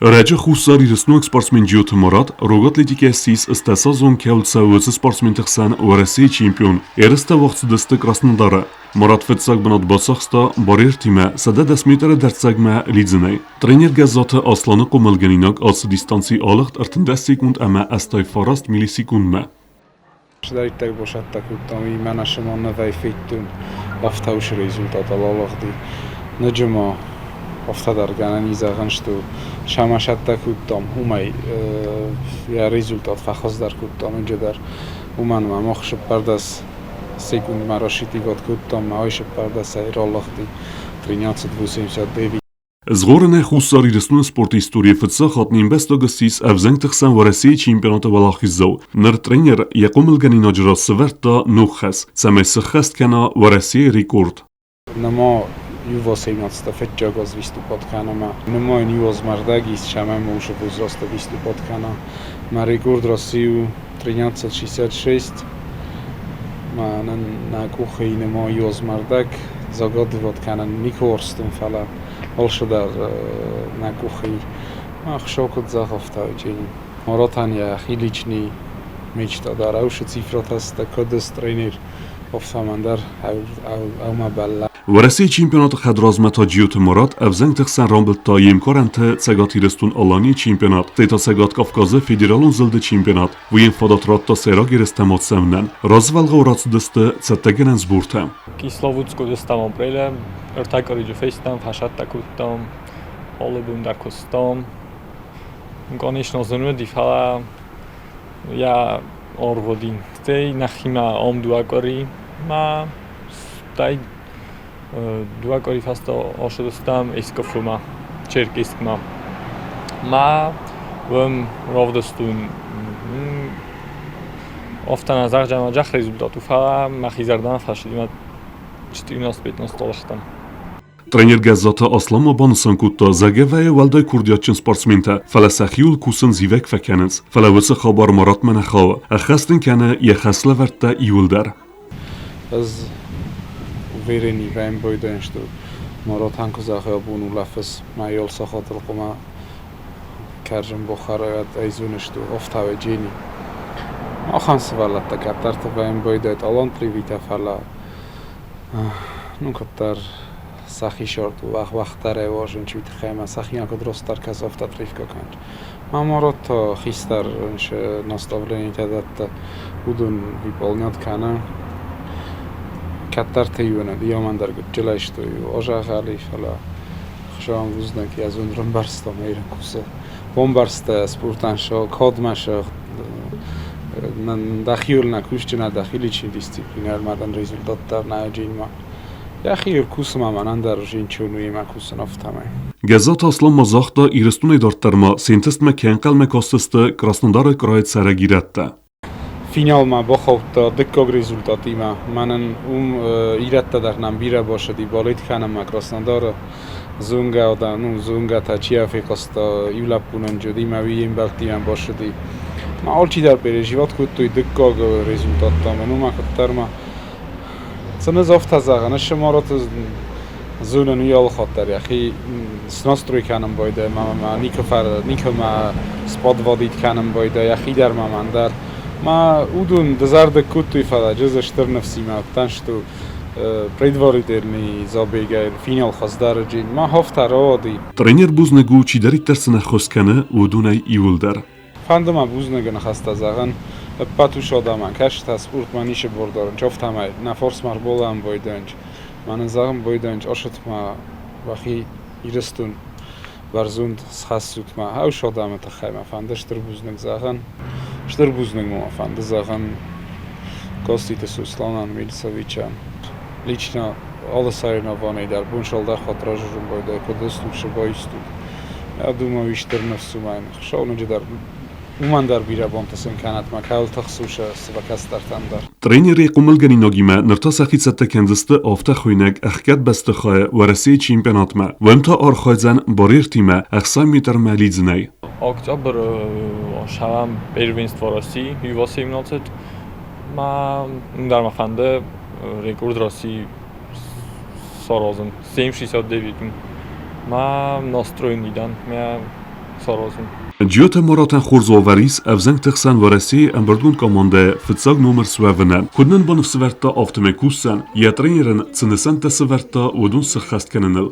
Ӕрӕджы Хуссар Ирыстонаг спортсмен Джиоты Марат рог атлетикӕ ссис стӕсазон кӕуыл цӕуы уыцы спортсменты хсӕн Уӕрӕсейы чемпион. Ерыстӕ уагъд цыдысты Краснодары. Марат фыццаг бынат бацахста барьертимӕ 110 метры дӕрддзӕгмӕ лидзынӕй. Тренер Гӕззаты Асланы хъомылгӕнинаг ацы дистанци алыгъд 13 секунд ӕмӕ 89 миллисекундмӕ. Цыдӕриддӕр босӕттӕ кодтам, уый мӕнӕ сыман нывӕй федтон, афтӕ уыцы результатыл алыгъди. Ныджы ма афтӕ дӕр гӕнӕн и зӕгъӕн, что сӕмӕ сӕттӕ кодтам, уымӕй йӕ результат фӕхуыздӕр кодтам ноджы дӕр. Уымӕн ӕмӕ мах 14 секундмӕ рассчитывать кодтам, ӕмӕ ай 14-ӕй ралыгъди 13,89. Згъорынӕй Хуссар Ирыстоны спорты историйы фыццаг хатт не мбӕстаг ссис ӕвзӕнгты хсӕн Уӕрӕсейы чемпионаты уӕлахиздзау. Ныр тренер йӕ хъомылгӕнинаджы раз сӕвӕрдта ног хӕс, цӕмӕй сыххӕст кӕна Уӕрӕсейы рекорд. Нама 18 фыццаг аз выступать кӕнӕм. Нымайын иу аз мӕрдӕг ис, сӕмӕ ма усы возраста выступать кӕна. Мӕ рекорд Россию 13,66. Мӕнӕн нӕ къухы нымайы иу аз мӕрдӕг. Загадывать кӕнын никуы уарзтон, фӕлӕ алцыдӕр нӕ къухы. Ӕхсӕв куыд загъта, Маратӕн йӕхи личный мечта дӕр ӕвсы цифрӕтӕ куыд тренер, афтӕмӕн дӕр ӕумӕ бӕллӕ. Уӕрӕсейы чемпионаты хӕдразмӕ та Джиоты Марат ӕвзӕнгты хсӕн рамбылдта йе мкарӕнты Цӕгат Ирыстон-Аланийы чемпионат, стӕй та Цӕгат Кавказы федералон зылды чемпионат. Уый йын фадат радта сӕйраг ерыстӕм ацӕуынӕн. Развӕлгъау рацыдысты цӕттӕгӕнӕн сбортӕ. Кисловодск уыдыстӕм апрелы, ӕртӕ къуыриджы фестӕм, фӕсӕттӕ кодтам, алы бон дӕр куыстам. Конечно, зын уыди, фӕлӕ йӕ аргъуыди. Стӕй нӕхимӕ ам дыууӕ къуыри ма стӕй дыууӕ къуыри фӕстӕ ацыдыстӕм СКФ-мӕ, Черкесскмӕ. Ма уым равдыстон Афтӕ нӕ зӕгъдзӕн ӕмӕ результат у, фӕлӕ мӕхи зӕрдӕмӕ фӕцыди мӕ 14-15 столӕхтӕм. Тренер Гӕззаты Аслан ма банысан кодта, Загӕвӕйы уӕлдай курдиатджын спортсментӕ, фӕлӕ сӕхиуыл кусын зивӕг фӕкӕнынц. Фӕлӕ уыцы хабар Маратмӕ нӕ хауы, ӕххӕст ын кӕны йӕ хӕслӕвӕрдтӕ иуылдӕр. Ӕз уверен вӕм что Маратӕн куы зӕгъы абон улӕфыс, мӕ йол сахатыл хъуамӕ кӕрзын бохӕрӕт ӕй зоныс, офтауӕ Джени. Ахӕм сывӕллӕттӕ кӕддӕрты вӕййын байдайд талантливитӕ, фӕлӕ ну куыддӕр сӕхи сӕртыл уӕхдӕрӕй уарзын чи тыххӕй ӕмӕ сӕхи куыд ростдӕр кӕсы, афтӕ отрывка кӕнынц. Мамород та хистӕр наставлениетӕ дӕтты, уыдон выполнять кӕны. Кӕддӕрты иу иомӕн дӕр гыццылӕй сты озӕгъӕли, фӕлӕ Хуыцауӕн бузныг, йӕ зонд рамбӕрста ӕмӕ ирон кусы. Бамбӕрста спортӕн сӕ кадмӕ сӕ дӕхиуыл нӕ кусджынӕ, дӕхи личный дисциплинӕ ӕрмӕдӕн результат дӕр нӕ джинмӕ. Йӕхи ӕркусынмӕ мӕнӕн дӕр зын уыимӕ кусын афтӕмӕй. Гӕззаты Аслан ма загъта, Ирыстонӕй дарддӕр ма се нтыстмӕ кӕй ӕнхъӕлмӕ кастысты Краснодары крайы цӕрӕг ирӕттӕ. Финалмӕ бахаудта дыккаг результатимӕ. Мӕнӕн уым ирӕттӕ дӕр нӕм бирӕ басыди балет кӕнынмӕ Краснодары. Зонгӕ адӕм, ну, зонгӕтӕ чи фехъуыста, иу лӕппу нын уыди, уый йе мбӕлттимӕ басыди. Алчидӕр переживать кодтой дыккаг результаттӕм. Ну, мӕ куыддӕр ма Цы афтӕ зӕгъын, ӕфсымӕрты зонын уый алы хатт дӕр йӕхи снастрой кӕнын байдайы ӕмӕ мӕ никуы мӕ сподводить кӕнын байдайы, йӕхи дӕр ма мӕн дӕр. Мӕ уыдон дызӕрдыг кодтой, фӕлӕ ӕз стыр ныфсимӕ уыдтӕн, что предварительный забегӕй финал хуыздӕрыджы мӕ афтӕ рауади. Тренер бузныг у, чидӕриддӕр сын ӕххуыс кӕны, уыдонӕй иуылдӕр. Фӕнды мӕ бузныгы ныхӕстӕ зӕгъын ӕппӕт уыцы адӕмӕн, кӕцытӕ спортмӕ ницы бар дарынц, афтӕмӕй нӕ фарсмӕ ӕрбалӕууын байдайынц. Мӕнӕн зӕгъын байдайынц, ацыт-ма уӕхи Ирыстон бӕрзонд схӕссут-ма. Уыцы адӕмы тыххӕй мӕ фӕнды стыр бузныг зӕгъын. Стыр бузныг мӕ фӕнды зӕгъын Коститы Сосланӕн, Милицевичӕн. Лично алы соревнованийы дӕр бон цалдӕр хатт раззын байдайы, куыд ыстут, цы баистут. Я думаю, уый стыр ныфс у мӕн. Хуыцау ноджыдӕр уымӕн дӕр бирӕ бонтӕ сын кӕнӕт мӕ кӕуыл тыхсы сӕ кӕстӕртӕн дӕр. Тренеры хъомылгӕнинагимӕ ныр та сӕхи цӕттӕ кӕндзысты афтӕ хуыйнӕг ӕхгӕд бӕстыхайы Уӕрӕсейы чемпионатмӕ. Уым та архайдзӕн барьертимӕ 60 метрмӕ лидзынӕй. Октябры сӕм первенство России U18 ма дӕр мӕ фӕнды рекорд России саразын. 7,69 ма настроен дан. Мӕ саразын. Джиоты Маратӕн хорз уавӕр ис ӕвзӕнгты хсӕн Уӕрӕсейы ӕмбырдгонд командӕйы фыццаг номыр суӕвынӕн. Куыд нын баныфсӕвӕрдта, афтӕмӕй кусдзӕн, йӕ тренер ын цы нысӕнттӕ сӕвӕрдта, уыдон сӕххӕст кӕныныл.